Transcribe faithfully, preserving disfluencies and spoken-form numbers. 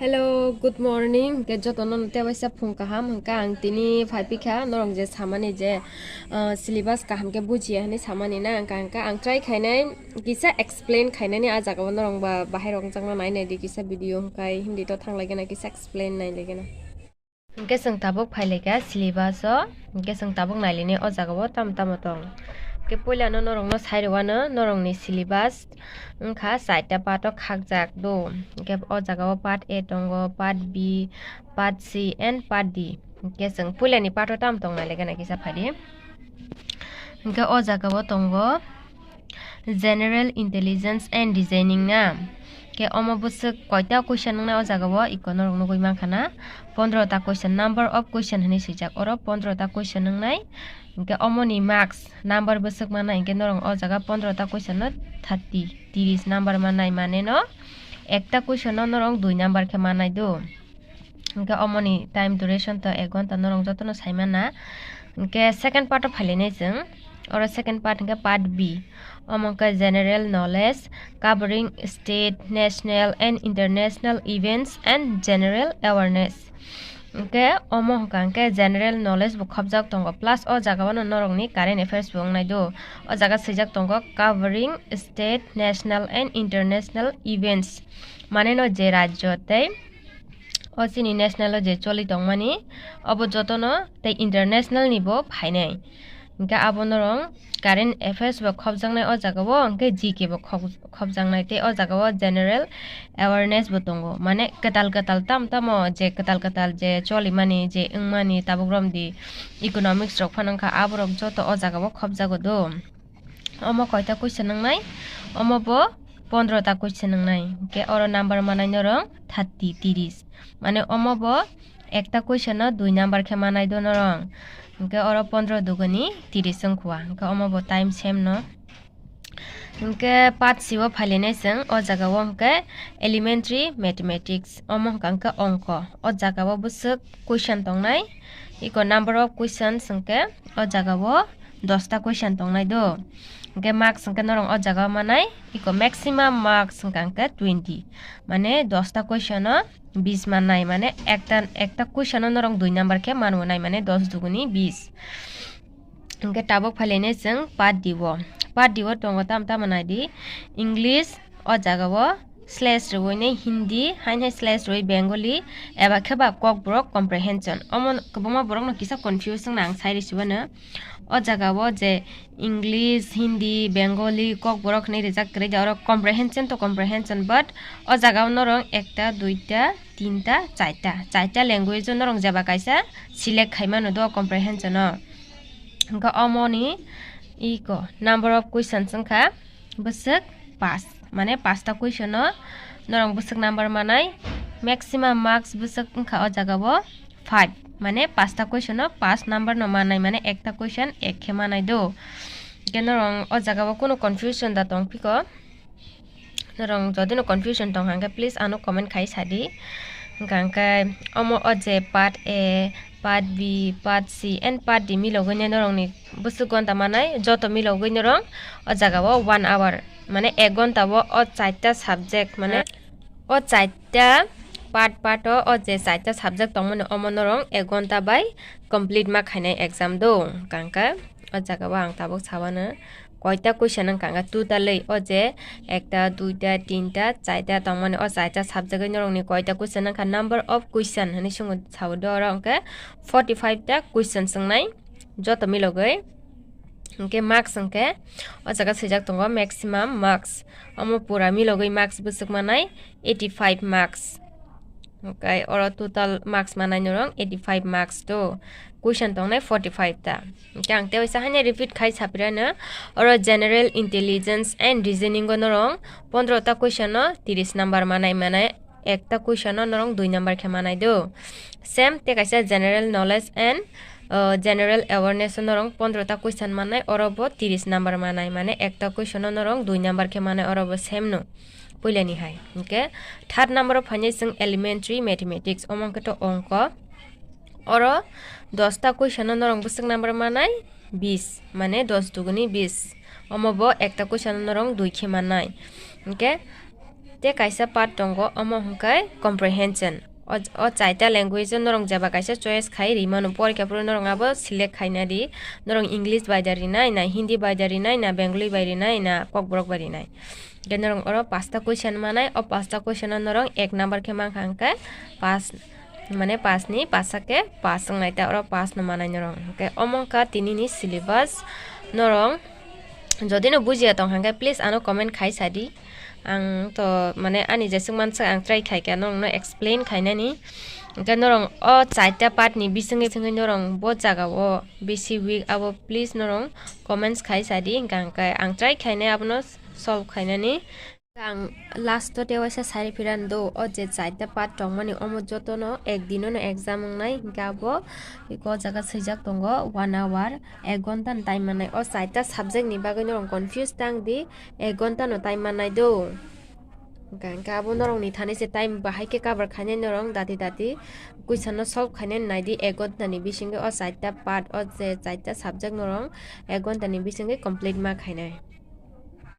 Hello, good morning. Ke jotono tewaisa phung kaham, hwnkhe ang tini phaipikha norok je samani je, ah, syllabus kaham khe bujiya hinwi samani na, hwnkhe, hwnkhe ang try khainai kisa explain khainani ah jagao norok ba bahai rok wngjakna nai nai di kisa video hwnkhe hindi to thanglaigena kisa explain nailaigena. Hwnkhe chwng tabuk phailaikha syllabus o, hwnkhe chwng tabuk nailaini o jagao tamo tamo tong. Hwnkhe puilano norokno sai rwano norokni syllabus wngkha chaita part o khakjak do. Hwnkhe o jagao part A tongo, part B, part C and part D. Hwnkhe chwng puilani part o tamo tong nailaikha na kisa phaidi. Hwnkhe o jagao tongo General Intelligence and Reasoning na. Khe omo bwswk koita question wngnai o jagao iko norok nugwi mankha na. Pondro ta question, number of question hinwi swijak. Oro pondro ta question wngnai. Hwnkhe omoni marks number bwswk mannai, hwnkhe norok o jaga pondro ta question no thirty, tiris number mannai, mane no ekta question no norok dui number khe mannai do. Hwnkhe omoni time duration to ek ghonta norok jotono saimana. Hwnkhe second part o phailainai chwng. Oro second part hwnkhe part B. Omo hwnkhe general knowledge covering state, national and international events and general awareness. Hwnkhe omo hwnkha hwnkhe general knowledge bo khopjak tongo, plus o jagao no norokni current affairs bo wngnai do. O jaga swijak tongo covering state, national and international events. Mane no je rajyo tei o chini national o je choli tongmani, obo jotono tei international ni bo phainai. Hwnkhe abo norok current affairs bo khopjaknai o jagao, hwnkhe G K bo khop-, khopjaknai tei o jagao general awareness bo tongo. Mane kwtal kwtal tam tamo je kwtal kwtal je cholimani, je wngmani tabuk romdi economics rok phano wngkha, aborok joto o jagao khopjago do. Omo koita question wngnai? Omo bo pondro ta question wngnai. Hwnkhe oro number mannai norok thirty, tiris. Mane omo bo ekta question no dui number khe mannai do norok. Hwnkhe oro pondro duguni tiris wngkha. Hwnkhe omo bo time same no. Hwnkhe part C o phailainai chwng, o jagao hwnkhe elementary mathematics, omo hwnkha hwnkhe ongko. O jagao bwswk question tongnai, iko number of questions hwnkhe o jagao dosta question tongnai do. Hwnkhe marks hwnkhe norok o jagao mannai, iko maximum marks hwnkha hwnkhe twenty. Mane dosta question o bis mannai, mane ekta, ekta question o norok dui number khe manwi nai, mane dos duguni bis. Hwnkhe tabuk phailainai chwng part D o. Part D o tongo tam tamo naidi, English, o jagao slash rwui nai Hindi, haino slash rwui Bengali, eba khe ba Kokborok comprehension. Omo kwbangma borokno kisa confuse wngna ang sai rw sibano. O jagao je English, Hindi, Bengali, Kokborok hinwi rijak kwrwi da, oro comprehension to comprehension, but o jagao norok ekta, duita, tinta, charta, charta language o norok jeba kaisa select khaimano do comprehension o. Hwnkhe omoni iko number of questions wngkha bwswk pass, mane pasta question o norok bwswk number manai, maximum marks bwswk wngkha o jagao five, mane pasta question o pass number no manai, mane ekta question ek khe manai do. Hwnkhe norok o jagao kunu confusion da tongphiko, norok jodi no confusion tong hwnkhe please ano comment khai sadi. Hwnkha hwnkhe omo o je part A, part B, part C and part D milogwi nai norokni bwswk gonta manai, joto milogwi norok o jagao one hour, mane ek gonta o, o charta subject, mane o charta part part o, o je charta subject tongmani omo norok ek gonta bai complete ma khainai exam do. Hwnkha hwnkhe o jagao ang tabuk sabano koita question wngkha hwnkha totally o je ekta, duita, tinta, charta tongmani o charta subject o norokni koita question wngkha number of question hinwi swngo sao do, oro hwnkhe forty five ta question swngnai joto milogwi. Hwnkhe marks hwnkhe o jaga swijak tongo maximum marks, omo pura milogwi marks bwswk manai eighty five marks. Hwnkhe oro total marks manai norok eighty five marks do, question tongnai forty five ta. Hwnkhe ang tewaisa haino repeat khai sapirano, oro general intelligence and reasoning o norok pondro ta question o tiris number manai, manai ekta question o norok dui number khe manai do. Same tei kaisa general knowledge and, uh, general awareness o norok pondro ta question manai, oro bo tiris number manai, mane ekta question o norok dui number khe manai, oro bo same no puilani hai. Hwnkhe third number o phainai chwng elementary mathematics, omo hwnkhe to ongko. Oro dosta question o norok bwswk number manai bis, mane dos duguni bis. Omo bo ekta question o norok dui khe manai. Hwnkhe Tei kaisa part tongo, omo hwnkhe comprehension. O, o chaita language o norok jeba kaisa choice khai rimano, porikha phuru norok abo select khaina di. Norok English bai da rinai, na Hindi bai da rinai, na Bengali bai rinai, na Kokborok bai rinai. Hwnkhe norok oro pasta question manai, o pasta question o norok ek number khe mankha hwnkhe pass, mane pass ni pasa khe pass wngnai ta, oro pass no manai norok. Hwnkhe omo wngkha tini ni syllabus. Norok jodi no bujiya tong hwnkhe please ano comment khai sadi. Ang to mane ani jeswk mansak ang try khaikha norok no explain khainani. Hwnkhe norok o chaita part ni bisingwi, bisingwi norok bo jaga o bisi weak abo please norok comments khai sadi, hwnkhe ang try khainai abono solve khainani. Ang last o tewaisa sai phirani do, o je chaita part tongmani omo jotono ek dinono exam wngnai, hwnkhe abo o jaga swijak tongo one hour, ek ghonta ni time mannai. O chaita subject ni bagwi norok confuse tang di, ek ghonta no time mannai do. Hwnkhe, hwnkhe abo norok ni thani se time bahai khe cover khainai norok dati dati question no solve khainai nai di, ek ghonta ni bisingo o chaita part, o je chaita subject norok ek ghonta ni bisingo complete ma khainai.